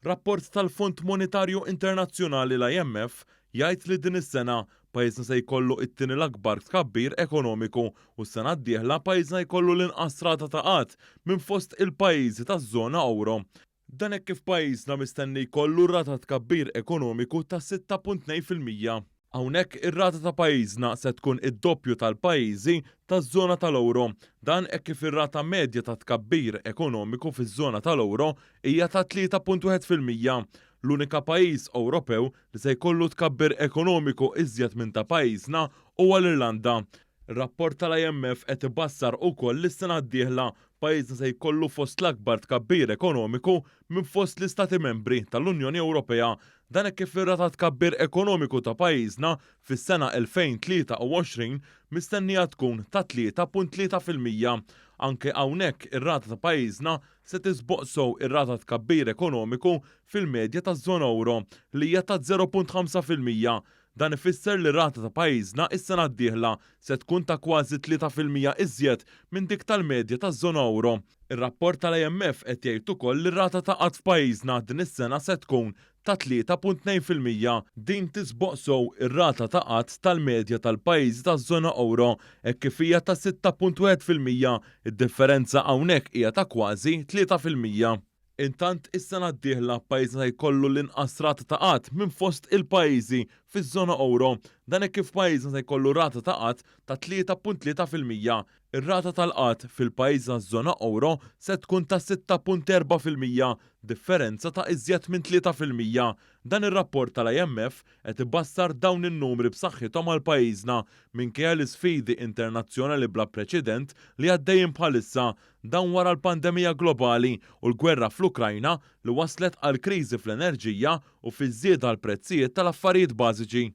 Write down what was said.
Rapport tal-Fond Monetarju Internazzjonali l-IMF jgħid li din is-sena pajjiżna se jkollu it-tieni l-akbar tkabbir ekonomiku u s-sena d-dieħla pajjiżna jkollu l-inqas rata ta' qgħad minn fost il-pajjiżi taż-żona ewro. Dan hekk kif pajjiżna mistenni jkollu rata tkabbir ekonomiku ta' 6.2%. Hawnhekk ir-rata ta' pajjiżna se tkun id-doppju tal-pajjiżi taż-żona tal-ewro. Dan hekk kif ir-rata medja ta' tkabbir ekonomiku fiż-żona tal-ewro hija ta' 3.1%. L-unika pajjiż Ewropew li se jkollu tkabbir ekonomiku iżjed minn ta' pajjiżna huwa l-Irlanda. Ir-rapport tal-IMF qed ibassar ukoll li s-sena d-dieħla pajjiżna se jkollu fost l-akbar tkabbir ekonomiku minn fost l-Istati Membri tal-Unjoni Ewropea. Dan hekk kif ir-rata tkabbir ekonomiku ta' pajjiżna fis-sena 2023 mistennija tkun ta' 3.3%. Anke hawnhekk ir-rata ta' pajjiżna se tisboq sew ir-rata tkabbir ekonomiku fil-medja taż-żona ewro li hija ta' 0.5%. Dan ifisser li rata ta' pajjiżna is-sena d-dieħla se tkun ta' kważi 3% iżjed minn dik tal-medja taż-żona ewro. Ir-rapport tal-IMF qed jgħid ukoll li rata ta' qgħad f'pajjiżna din is-sena se tkun ta' 3.2%. Din tisboq sew ir-rata ta' qgħad tal-medja tal-pajjiżi taż-żona ewro hekk kif hija ta' 6.1%. Id-differenza hawnhekk hija ta' kważi 3%. Intant is-sena d-dieħla pajjiżna jkollu l-inqas rata ta' qgħad minn fost il-pajjiżi fiż-żona ewro. Dan hekk kif pajjiżna se jkollu rata ta' qgħad ta' 3.3%. Ir-rata tal-qgħad fil-pajjiżi taż-żona ewro se tkun ta' 6.4%, differenza ta' iżjed minn 3%. Dan ir-rapport tal-IMF qed ibassar dawn in-numri b'saħħithom għal pajjiżna minkejja l-isfidi internazzjonali bla preċedent li għaddejjin bħalissa. Dan wara l-pandemija globali u l-gwerra fl-Ukrajna li waslet għal kriżi fl-enerġija u fiż-żieda l-prezzijiet tal-affarijiet bażiċi.